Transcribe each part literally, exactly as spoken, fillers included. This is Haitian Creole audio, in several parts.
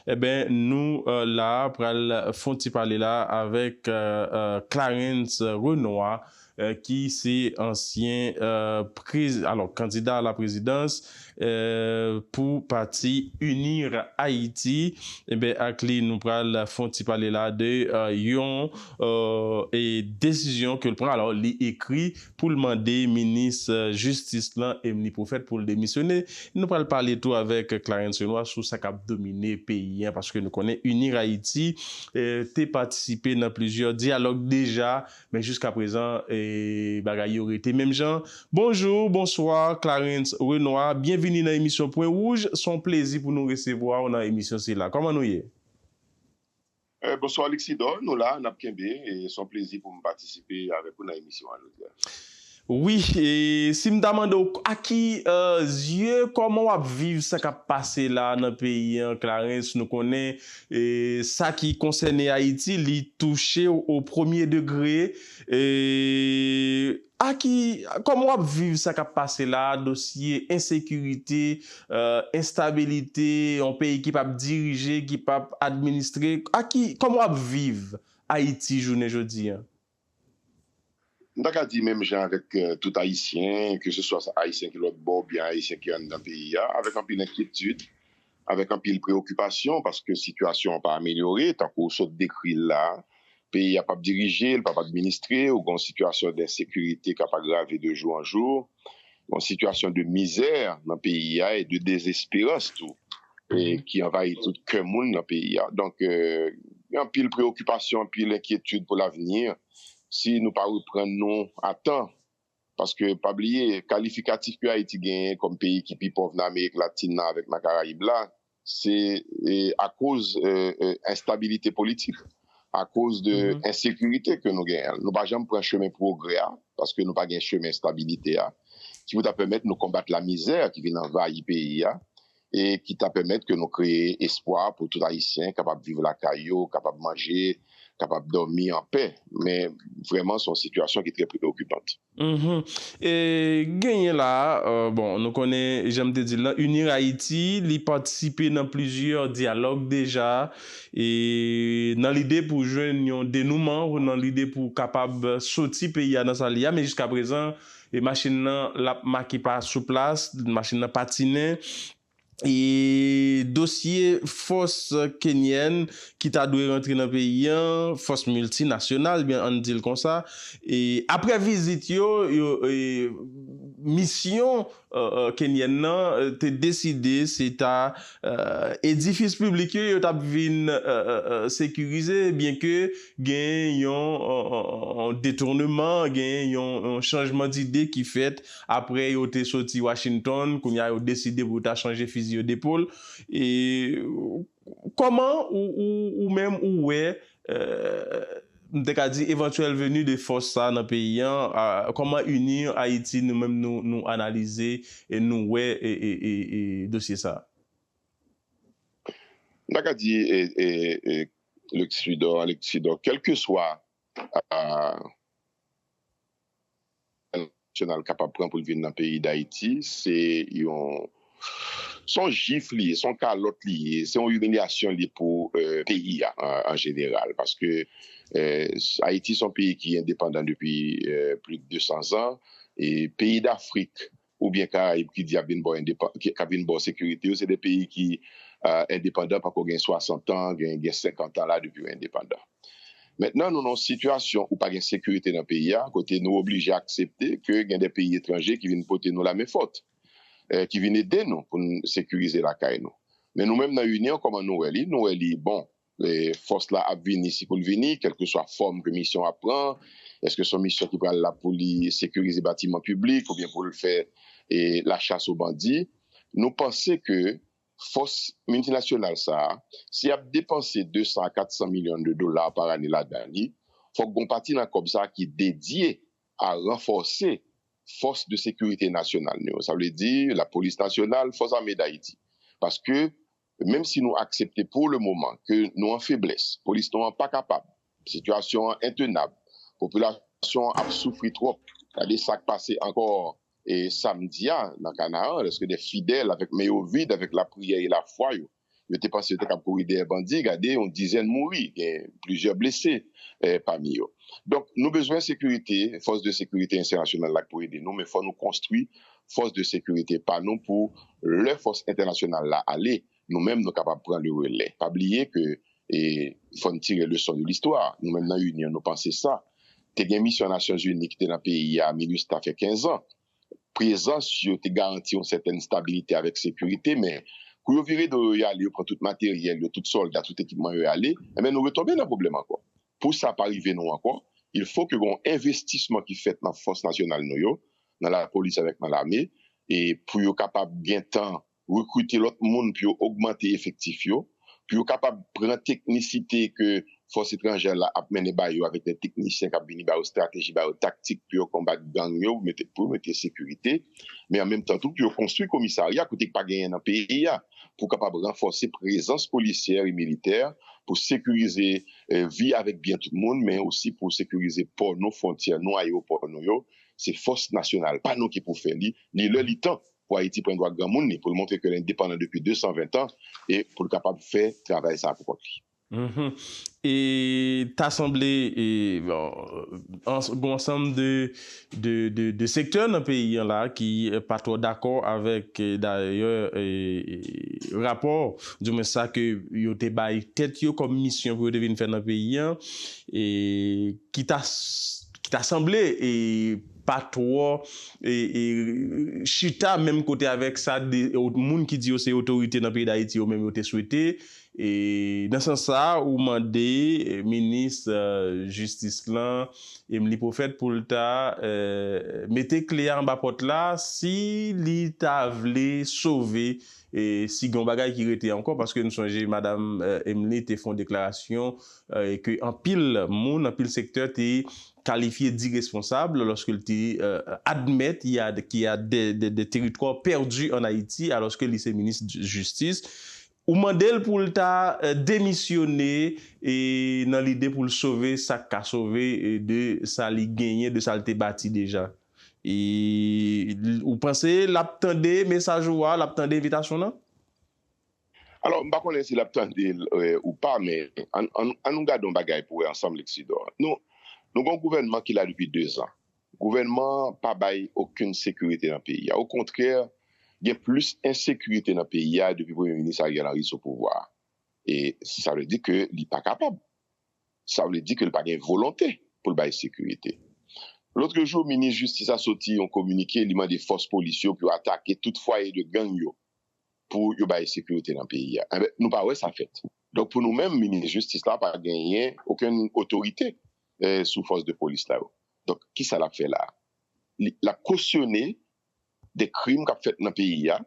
Eben, nou, eh, la pral fè yon ti pale la avèk, eh, eh, Clarens Renois, eh, ki se ansyen, eh, prez-, alò, kandida a la prezidans, eh, pou pati Unir Ayiti. Eben, ak li, nou pral fè yon ti pale la de, eh, yon, eh, e desizyon ke l pran. Alò, li ekri pou l mande minis, eh, jistis lan, Emely Prophète, pou l demisyone. Nou pral pale tou avèk Clarens Renois sou sa k ap domine peyi a, paske nou konnen Unir Ayiti, eh, te patisipe nan plizyè dyalòg deja, men jiska prezan, eh, bagay yo rete menm jan. Bonjou, bonswa, Clarens Renois. Byenvini nan emisyon Pwen Wouj. Se yon plezi pou nou resevwa w nan emisyon sila. Kòman nou ye? Eh, bonswa, Lexidor. Nou la, n ap kenbe. E se yon plezi pou m patisipe avèk ou nan emisyon an jodi a. Wi, e si m ta mande w, a ki, eh, zye, kòman w ap viv sa k ap pase la nan peyi an, Clarens? Nou konnen, eh, sa ki konsène Ayiti, li touche w o premye degre. E a ki, kòman w ap viv sa k ap pase la, dosye ensekirite, eh, enstabilite, yon peyi ki p ap dirije, ki p ap administre? A ki, kòman w ap viv Ayiti jounen jodi a? M ta ka di menm jan avèk, eh, tout Ayisyen, ke se swa Ayisyen ki lòt bò oubyen Ayisyen ki anndan peyi a, avèk anpil enkyetid, avèk anpil preyokipasyon, paske sitiyasyon an pa amelyore, tankou w sot dekri l la. Peyi a p ap dirije, l p ap administre, ou gen yon sitiyasyon d ensekirite k ap agrave de jou an jou, yon sitiyasyon de mizè nan peyi a e de dezesperans tou, e ki anvayi tout kè moun nan peyi a. Donk, eh, gen anpil preyokipasyon, anpil enkyetid pou lavni. Si nou pa reprann nou a tan, paske pa bliye, kalifikatif ke Ayiti genyen kòm peyi ki pi pòv nan Amerik Latin nan avèk nan Karayib la, se, eh, akoz, eh, eh, enstabilite politik, akoz de ensekirite ke nou genyen. Nou pa janm pran chemen pwogrè a, paske nou pa gen chemen estabilite a, ki pou ta pèmèt nou konbat lamizè ki vin anvayi peyi a, e ki ta pèmèt ke nou kreye espwa pou tout Ayisyen kapab viv lakay yo, kapab manje, kapab dòmi anpè. Men vrèman, se yon sitiyasyon ki trè preokipan. Mhm. E genyen la, eh, bon, nou konnen, jan m te di l lan, Unir Ayiti, li patisipe nan plizyè dyalòg deja, e nan lide pou jwenn yon denouman, nan lide pou kapab soti peyi a nan sa l ye a, men jiska prezan, e machin nan, l ap make pa sou plas, machin nan patinen. E dosye fòs kenyèn ki ta dwe rantre nan peyi an, fòs miltinasyonal, byen, ann di l konsa. E apre vizit yo, yo, e, misyon, eh, eh, kenyèn nan, eh, te deside se ta, eh, edifis piblik yo, yo t ap vin, eh, eh, eh, sekirize, byenke gen yon, yon, yon, yon detournement, gen yon, yon chanjman dide ki fèt apre yo te soti Washington, kounye a yo deside pou yo ta chanje fizi yo depol. E kòman ou, ou, ou menm ou wè, eh, m te ka di, evantyèl veni de fòs sa nan peyi an, a, kòman Unir Ayiti, nou menm nou, nou analize e nou wè e, e, e, e dosye sa? M ta ka di, e, e, e, Lexidor, Lexidor, kèlkeswa, a, nasyonal kapab pran pou l vin nan peyi Dayiti, se yon, se yon jif li ye, se yon kalòt li ye, se yon imilyasyon li ye pou, eh, peyi a an, an jeneral. Paske, eh, Ayiti se yon peyi ki endepandan depi, eh, plis de de san zan, e peyi Dafrik oubyen Karayib ki di ap vin ba w endepan-, ki, k ap vin ba w sekirite yo, se de peyi ki, eh, endepandan pako gen swasant an, gen, gen senkant an la depi yo endepandan. Mentnan, nou nan yon sitiyasyon ou pa gen sekirite nan peyi a, kote nou oblije aksepte ke gen de peyi etranje ki vin pote nou lame fòt, eh, ki vin ede nou pou n sekirize lakay nou. Men nou menm nan Unir, kòman nou wè li? Nou wè li, bon, eh, fòs la ap vini si pou l vini, kèlkeswa fòm ke misyon ap pran. Èske se yon misyon ki pral la pou li sekirize batiman piblik oubyen pou l fè, eh, lachas o bandi? Nou panse ke fòs miltinasyonal sa a, si y ap depanse de san a kat san milyon de dola pa ane ladan li, fòk gon pati nan kòb sa a ki dedye a ranfòse fòs de sekirite nasyonal nou yo. Sa vle di, lapolis nasyonal, Fòs Ame Dayiti. Paske, menm si nou aksepte pou le moman ke nou an feblès, polis nou an pa kapab, sitiyasyon an entenab, popilasyon an ap soufri twòp. Gade sa k pase ankò e samdi a nan Kanaran, lèske de fidèl avèk men yo vid, avèk lapriyè e lafwa yo, Yo te panse yo te kab kouri dèyè bandi, gade, yon dizèn mouri, gen plizyè blese eh, pami yo. Donk, nou bezwen sekirite, fòs de sekirite entènasyonal la pou ede nou, men fò nou konstwi fòs de sekirite pa nou pou lè fòs entènasyonal la ale, nou menm nou kapab pran le relè. Pa bliye ke e fò n tire leson de listwa. Nou menm nan Inyon, nou panse sa. Te gen misyon Nasyonzini ki te nan peyi a, MINUSTAH fè kenz an. Prezans yo te garanti yon sètèn stabilite avèk sekirite, men kou yo vire do yo, y ale, yo pran tout materyèl yo, tout sòlda, tout ekipman yo, y ale, enben nou retonbe nan pwoblèm ankò. Pou sa pa rive nou ankò, il fo ke gen yon envestisman ki fèt nan fòs nasyonal nou yo, nan lapolis avèk nan lame, e pou yo kapab gen tan rekrite lòt moun pou yo ogmante efektif yo, pou yo kapab pran teknisite ke fòs etranjè la ap mennen ba yo avèk de teknisyen k ap vini ba yo estrateji, ba yo taktik pou yo konbat gang yo, pou mete, pou mete sekirite, men an menm tan tou pou yo konstwi komisarya kote k pa genyen nan peyi a, pou kapab ranfòse prezans polisyè e militè, pou sekirize eh, vi avèk byen tout moun, men osi pou sekirize pò nou, fwontyè nou, ayewopò nou yo. Se fòs nasyonal pa nou ki pou fè li, li lè li tan pou Ayiti pran dwa granmoun li, pou l montre ke l endepandan depi de san ven tan e pou l kapab fè travay sa a pou kont li. E ta sanble e, bon, ans- gon ansanm de, de, de, de sektè nan peyi an la ki eh, pa twò dakò avèk eh, dayè eh, rapò, di mwen sa ke yo te bay tèt yo kòm misyon pou yo te vin fè nan peyi an, e ki ta s- ki ta sanble e pa twò e, e, chita menm kote avèk sa de o- moun ki di yo se otorite nan peyi Dayiti yo menm yo te swete. E nan sans sa, ou mande eh, minis eh, jistis lan, Emily Prophète, pou l ta eh, mete kle a anba pòt la si li ta vle sove eh, si gen yon bagay ki rete ankò, paske nou sonje madanm eh, Emily te fè yon deklarasyon eh, ke anpil moun, anpil sektè te kalifye diresponsab lòske l te eh, admèt y a, qu'il y a des, des, des territoires perdus en Haïti, alòske li se minis jistis. Ou mande l pou l ta eh, demisyone e nan lide pou l sove sa k ka sove e de sa li genyen, de sa l te bati deja. E ou panse l ap tande mesaj ou a, l ap tande envitasyon nan? Alò, m pa konnen si l ap tande l eh, ou pa, men an, an, an nou gade yon bagay pou wè ansanm, Lexidor. Nou, nou gen yon gouvènman ki la depi de zan. Gouvènman an pa bay okenn sekirite nan peyi a. Okontrè, gen plis ensekirite nan peyi a depi Premye Minis Ariel Henry sou pouvwa a. E sa vle di ke li pa kapab. Sa vle di ke li pa gen volonte pou l bay sekirite. Lòt jou, minis jistis a soti yon kominike, li mande fòs polis yo pou yo atake tout fwaye de gang yo pou yo bay sekirite nan peyi a. Enben, nou pa wè sa fèt. Donk, pou nou menm, minis jistis la pa genyen okenn otorite eh, sou fòs de polis la yo. Donk, ki sa l ap fè la a? Li- L ap kosyone de krim k ap fèt nan peyi a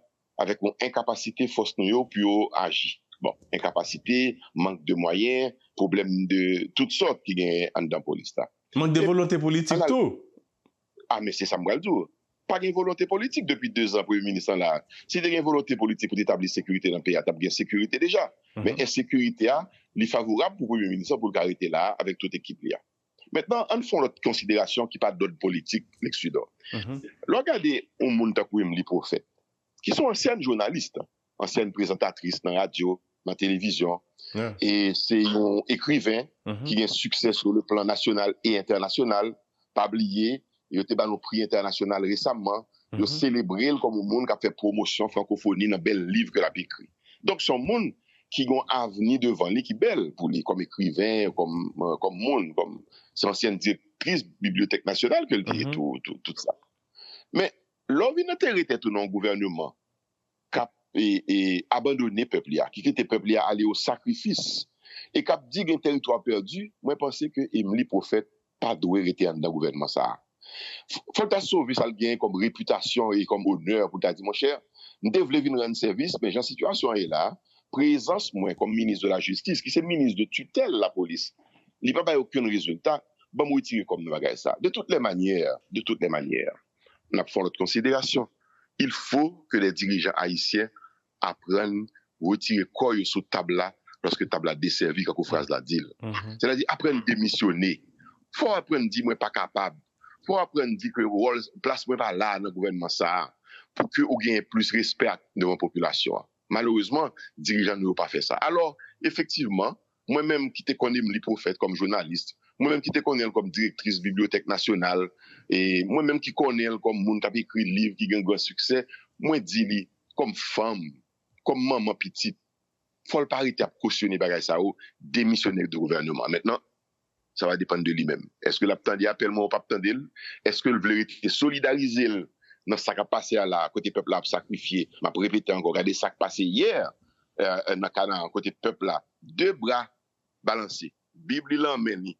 avèk yon enkapasite fòs nou yo pou yo aji. Bon, enkapasite, mank de mwayen, pwoblèm de tout sòt ki genyen anndan polis la. Mank de volonte politik tou. A, men se sa m pral di w. Pa gen volonte politik depi de zan premye minis lan la. Si te gen volonte politik pou te tabli sekirite nan peyi a, t ap gen sekirite deja. Men ensekirite a, li favorab pou premye minis lan pou l ka rete la a avèk tout ekip li a. Mentnan, ann fè yon lòt konsiderasyon ki pa dòd politik, Lexidor. Lè w gade yon moun tankou Emily Prophète, ki se yon ansyèn jounalis, ansyèn prezantatris nan radyo, nan televizyon, e se yon ekriven ki gen siksè sou le plan nasyonal e entènasyonal. Pa bliye, yo te ba l yon pri entènasyonal resaman. Yo selebre l kòm yon moun k ap fè pwomosyon frankofoni nan bèl liv ke l ap ekri. Donk, se yon moun ki gen yon avni devan li ki bèl pou li kòm ekriven, kòm, kòm moun, kòm se ansyèn direktris Bibliyotèk Nasyonal ke l te ye tou, tou, tout sa. Men, lè w vin antere tèt ou nan yon gouvèneman k ap e, e, abandone pèp li a, ki kite pèp li a ale o sakrifis, e k ap di gen teritwa pèdi, mwen panse ke Emily Prophète pa dwe rete anndan gouvènman sa a. Fò l ta sove sa l genyen kòm repitasyon e kòm onè pou l ta di, monchè, m te vle vin rann sèvis, men jan sitiyasyon an ye la, prezans mwen kòm minis de la jistis, ki se minis de titèl lapolis, li pa bay okenn rezilta, ban m retire kò m nan bagay sa. De toutes les manières, de toutes les manières, n ap fè yon lòt konsiderasyon. Il faut que les dirigeants haïtiens aprann retire kò yo sou tab la lòske tab la desèvi, kankou fraz la di l. Sètadi aprann demisyone. Fò w aprann di mwen pa kapab. Fò w aprann di ke wòl, plas mwen pa la nan gouvènman sa a. Pou ke ou genyen plis respè devan popilasyon an. Malerezman, dirijan nou yo pa fè sa. Alò, efektivman, mwen menm ki te konn Emily Prophète kòm jounalis, mwen menm ki te konnen l kòm direktris Bibliyotèk Nasyonal, e mwen menm ki konnen l kòm moun k ap ekri liv ki gen gran siksè, mwen di li, kòm fanm, kòm manman pitit, fò l pa rete ap kosyone bagay sa yo, demisyone de gouvènman. Mentnan, sa va depann de li menm. Èske l ap tande apèl mwen ou p ap tande l? Èske l vle rete solidarize l nan sa k ap pase a la, kote pèp la ap sakrifye? M ap repete ankò, gade sa k pase yè, euh, nan Kanaran, kote pèp la, de bra balanse, Bib li lan men li,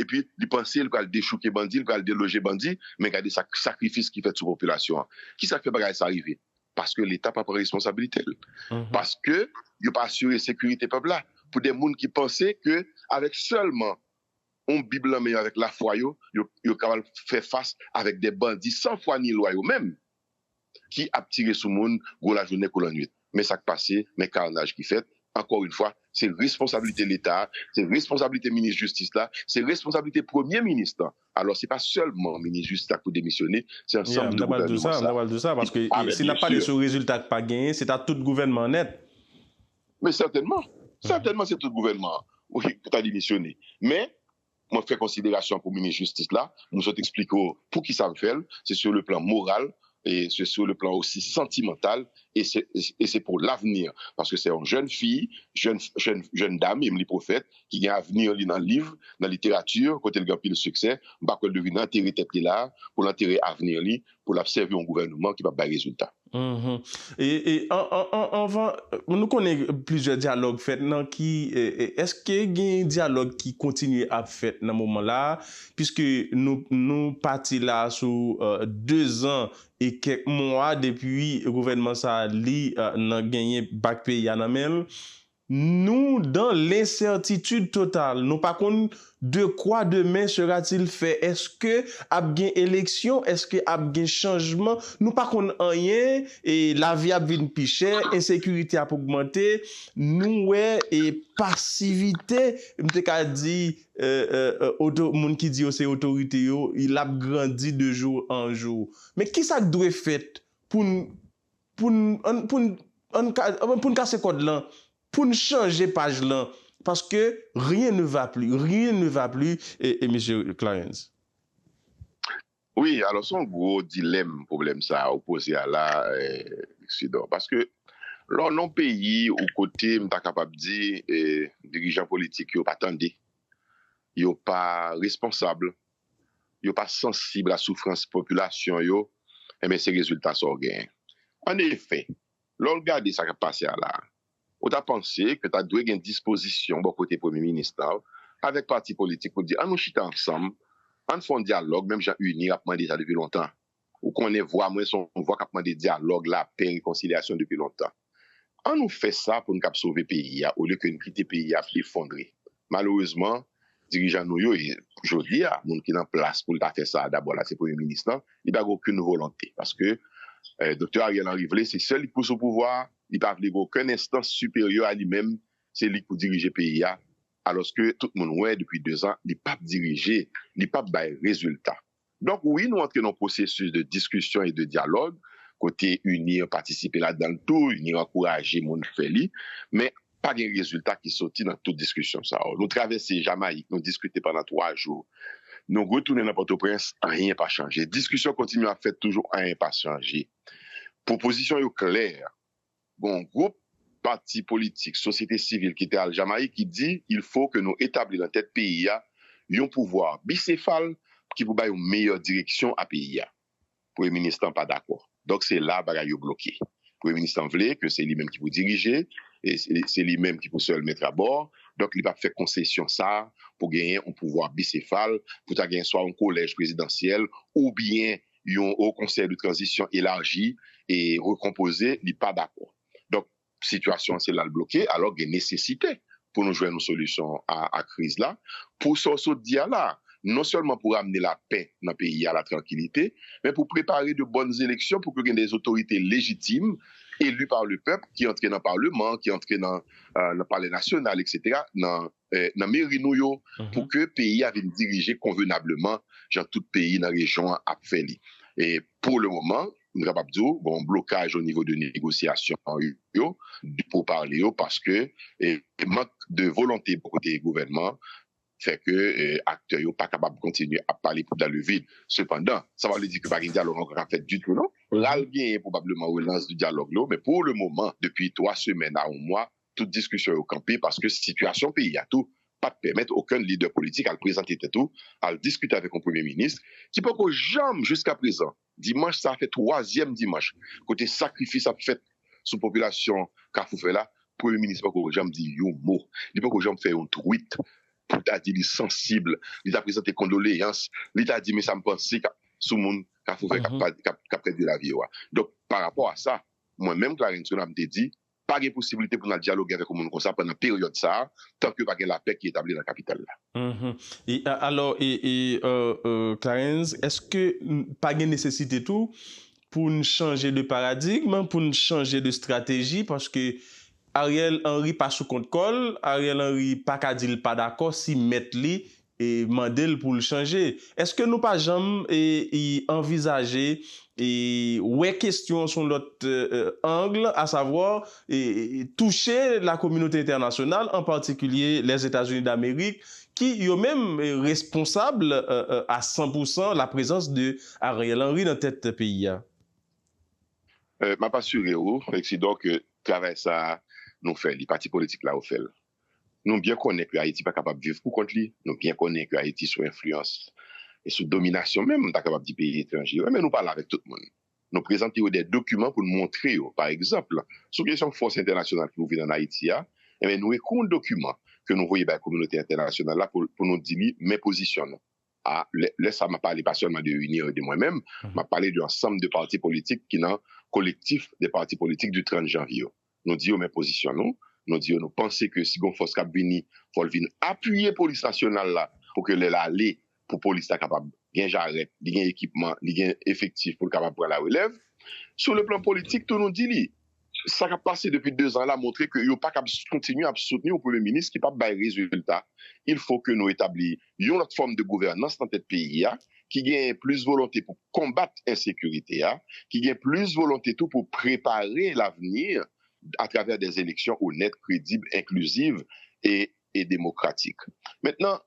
epi li panse li pral dechouke bandi, li pral deloje bandi, men gade sa, sakrifis ki fèt sou popilasyon an. Kisa k fè bagay sa rive? Paske Leta pa pran responsabilite l. Paske yo pa asire sekirite pèp la. Pou de moun ki panse ke avèk sèlman yon Bib lan men yo, avèk lafwa yo, yo, yo kapab fè fas avèk de bandi san fwa ni lwa yo menm, ki ap tire sou moun gwo lajounen kou lannwit. Men sa k pase, men kanaj ki fèt. Ankò yon fwa, se responsablite Leta a, se responsablite minis jistis la, se responsablite premye minis lan. Alò, se pa sèlman minis jistis la k pou demisyone, se ansanm de gouvènman sa. M ta pral di w sa, paske si n ap pale sou rezilta k pa genyen, se ta tout gouvènman an nèt. Men sètènman, sètènman se tout gouvènman an ki ta demisyone. Men, mwen fè konsiderasyon pou minis jistis la, m sot eksplike w poukisa m fè l, se sur le plan moral, e se sur le plan osi santimantal, e se, e se pou lavni. Paske se yon jèn fi, jèn, jèn, jèn dam, Emily Prophète, ki gen avni li nan liv, nan literati, kote l gen anpil siksè, m pa kwè l devine antere tèt li la, pou l antere avni li, pou l ap sèvi yon gouvènman ki p ap bay rezilta. Mhm. E, e, an, an, an, anvan, nou konnen plizyè dyalòg fèt nan ki, e, e, èske gen dyalòg ki kontinye ap fèt nan moman la a? Piske nou, nou pati la sou, euh, de zan e kèk mwa depi gouvènman sa a li, euh, nan genyen bak peyi a nan men l. Nou dans l'incertitude totale. Nou pa konn de quoi demain sera-t-il fait. Èske ap gen eleksyon? Èske ap gen chanjman? Nou pa konn anyen. E lavi ap vin pi chè. Ensekirite ap ogmante. Nou wè e pasivite, m te ka di, euh, euh, euh, oto-, moun ki di yo se otorite yo, l ap grandi de jou an jou. Men kisa k dwe fèt pou n, pou n, ann, pou n, ann ka-, ann, pou n kase kòd lan, pou n chanje paj lan, paske rien ne va plus, rien ne va plus, e, e, mesye Clarens. Wi, alò, se yon gwo dilèm, pwoblèm sa a ou poze a la, e, Sidor. Paske lè w nan yon peyi ou kote, m ta kapab di, e, dirijan politik yo pa tande, yo pa responsab, yo pa sansib a soufrans popilasyon yo, enben, se rezilta sa w genyen. Annefè, lè w gade sa k ap pase a la a, ou ta panse ke ta dwe gen dispozisyon bò kote premye minis la avèk pati politik pou di, ann nou chita ansanm, ann fè yon dyalòg, menm jan UNIR ap mande sa depi lontan. Ou konnen vwa mwen se yon vwa k ap mande dyalòg, lapè, rekonsilyasyon depi lontan. Ann nou fè sa pou n kab sove peyi a, olye ke n kite peyi a ap efondre. Malerezman, dirijan nou yo, e jodi a, moun ki nan plas pou l ta fè sa a dabò la, se premye minis lan, li pa gen okenn volonte. Paske, eh, Doktè Ariel Henry vle, se sèl li k pou sou pouvwa a, li pa vle gen okenn enstans siperyè a li menm, se li k pou dirije peyi a. Alòske tout moun wè depi de zan, li p ap dirije, li p ap bay rezilta. Donk, wi, nou antre nan yon pwosesis de diskisyon e de dyalòg, kote UNIR patisipe ladan l tou, UNIR ankouraje moun fè li, men pa gen rezilta ki soti nan tout diskisyon sa yo. Nou travèse Jamayik, nou diskite pandan twa jou. Nou retounen nan Pòtoprens, anyen pa chanje. Diskisyon kontinye ap fèt toujou, anyen pa chanje. Pwopozisyon yo klè. Gon gwoup pati politik, sosyete sivil ki te al Jamayik ki di, il faut que nou etabli nan tèt peyi a yon pouvwa bisefal ki pou bay yon meyè direksyon a peyi a. Premye minis lan pa dakò. Donk, se la bagay yo bloke. Premye minis lan vle ke se li menm ki pou dirije, e se, se li menm ki pou sèl mèt abò. Donk, li p ap fè konsesyon sa a pou genyen yon pouvwa bisefal, pou ta genyen swa yon kolèj prezidansyèl, oubyen yon Haut Conseil de Transition élargi e rekonpoze, li pa dakò. Donk, sitiyasyon an se la l bloke, alò gen nesesite pou nou jwenn yon solisyon a, a kriz la. Pou sa w sot di a la, non sèlman pou ramne lapè nan peyi a, la trankilite, men pou prepare de bòn eleksyon pou ke gen de otorite lejitim, eli pa le pèp, ki antre nan paleman, ki antre nan, euh, nan palè nasyonal, etsetera, nan, euh, nan meri nou yo, pou ke peyi a vin dirije konvenableman, jan tout peyi nan rejyon an ap fè li. E pou le moman, m kapab di w, gen yon blokaj o nivo de negosyasyon yo, de poupale yo, paske e, mank de volonte bò kote gouvènman fè ke e, aktè yo pa kapab kontinye ap pale pou dans le vide. Sepandan, sa pa vle di ke pa gen dyalòg ankò k ap fèt ditou, non. Pral genyen pwobableman relans di dyalòg yo, men pou le moman, depi twa semèn a yon mwa, tout diskisyon yo kanpe paske sitiyasyon peyi a tou pa t pèmèt okenn lidè politik al prezante tèt ou, al diskite avèk yon premye minis ki poko janm, jiska prezan, dimanch sa fè twazyèm dimanch kote sakrifis ap fèt sou popilasyon Kafou Fè la, premye minis poko janm di yon mo. Li poko janm fè yon tweet pou ta di li sansib, li ta prezante kondoleyans, li ta di men sa m panse ka- sou moun Kafou Fè k ap pa- k ap- k ap pèdi lavi yo a. Donk, pa rapò a sa, mwen menm, Clarence Renard, m te di, pa gen posiblite pou n al dyaloge avèk yon moun konsa pandan peryòd sa a, tanke pa gen lapè ki etabli nan kapital la. Mhm. E, a- alò, e, e, euh, euh, Clarence, èske n- pa gen nesesite tou pou n chanje de paradigm, pou n chanje de strateji, paske Ariel Henry pa sou kont kò l, Ariel Henry pa ka di l pa dakò si mèt li e mande l pou l chanje. Èske nou pa janm e, e, anvizaje e wè kesyon sou lòt e, e, ang, asavwa e, e, touche la kominote entènasyonal, an patikilye Lèzetazini Damerik, ki yo menm e, responsab e, e, a san pou san la prezans de Ariel Henry nan tèt peyi a? Euh, m ap asire w, Exidor, ke travay sa a nou fè li, pati politik la yo fè l. Nou byen konnen ke Ayiti pa kapab viv pou kont li, nou byen konnen ke Ayiti sou enfliyans e sou dominasyon menm, m ta kapab di peyi etranje yo, men nou pale avèk tout moun. Nou prezante yo de dokiman pou n montre yo. Pa egzanp, sou kesyon fòs entènasyonal ki pou vin ann Ayiti a, enben, nou ekri yon dokiman ke nou voye bay kominote entènasyonal la pou, pou nou di li, men pozisyon nou. A, lè, lè sa m ap pale pa sèlman de UNIR e de mwen menm, m ap pale de ansanm de pati politik ki nan kolektif de pati politik du trant janvye yo. Nou di yo men pozisyon nou, nou di yo nou panse ke si gon fòs k ap vini, fò l vin apiye polis nasyonal la pou ke lè l ale, pou polis la kapab gen jarèt, li gen ekipman, li gen efektif pou l kapab pran larelèv. Sou le plan politik tou, nou di li, sa k ap pase depi dezan la montre ke yo pa kab kontinye ap soutni yon premye minis ki p ap bay rezilta. Il fo ke nou etabli yon lòt fòm de gouvènans nan tèt peyi a, ki gen plis volonte pou konbat ensekirite a, ki gen plis volonte tou pou prepare lavni atravè des élections honnêtes, crédibles, inclusives et, et démocratiques. Mentnan,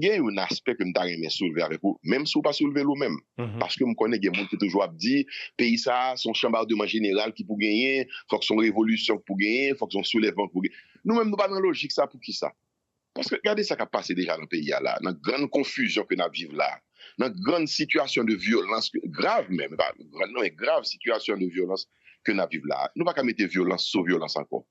gen yon aspè ke m ta renmen soulve avèk ou, menm si w pa soulve l ou menm. Paske m konnen gen moun ki toujou ap di, peyi sa a, se yon chanbardman jeneral ki pou genyen, fòk se yon revolisyon ki pou genyen, fòk se yon soulèvman ki pou genyen. Nou menm, nou pa nan lojik sa, poukisa? Paske gade sa k ap pase deja nan peyi a la, nan grann konfizyon ke n ap viv la, nan grann sitiyasyon de vyolans grav menm, pa grann non, men grav sitiyasyon de vyolans ke n ap viv la. Nou pa ka mete vyolans sou vyolans ankò.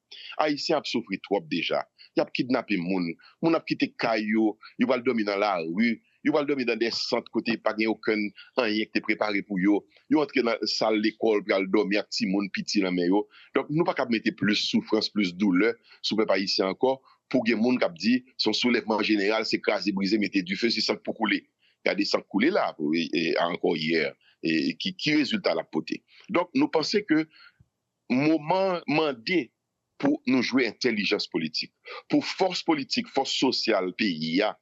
Ayisyen ap soufri twòp deja. Y ap kidnape moun. Moun ap kite kay yo. Yo pral dòmi nan lari. Yo pral dòmi nan de sant kote pa gen okenn anyen ki te prepare pou yo. Yo antre nan sal lekòl pral dòmi ak timoun piti nan men yo. Donk, nou pa kab mete plis soufrans, plis doulè sou pèp ayisyen ankò pou gen moun k ap di se yon soulèvman jeneral, se kraze brize, mete dife, se san k pou koule. Gade san k koule la pou, e, e, ankò yè. E, ki, ki rezilta l ap pote? Donk, nou panse ke moman mande pou nou jwe entèlijans politik, pou fòs politik, fòs sosyal peyi a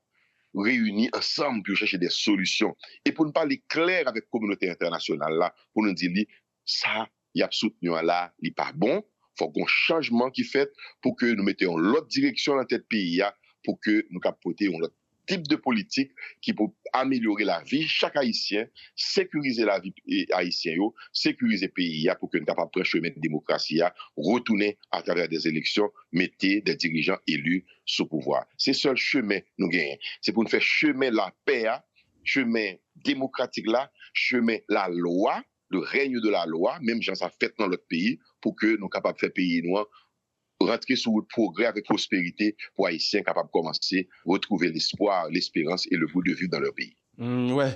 reyini ansanm pou yo chèche de solisyon e pou n pale klè avèk kominote entènasyonal la pou nou di li sa y ap soutni an la, li pa bon, fòk gon chanjman ki fèt pou ke nou mete yon lòt direksyon nan tèt peyi a, pou ke nou kab pote yon lòt tip de politik ki pou amelyore lavi chak Ayisyen, sekirize lavi e, Ayisyen yo, sekirize peyi a pou ke n kapab pran chemen demokrasi a, retounen atravè de eleksyon, mete de dirijan eli sou pouvwa. Se sèl chemen nou genyen. Se pou n fè chemen lapè a, chemen demokratik la, chemen lalwa, le règne de la loi, menm jan sa fèt nan lòt peyi, pou ke nou kapab fè peyi nou an rantre sou wout pwogrè avèk pwosperite pou Ayisyen kapab kòmanse retwouve lespwa, lesperans e le gou de viv dans leur peyi. Mm, wè.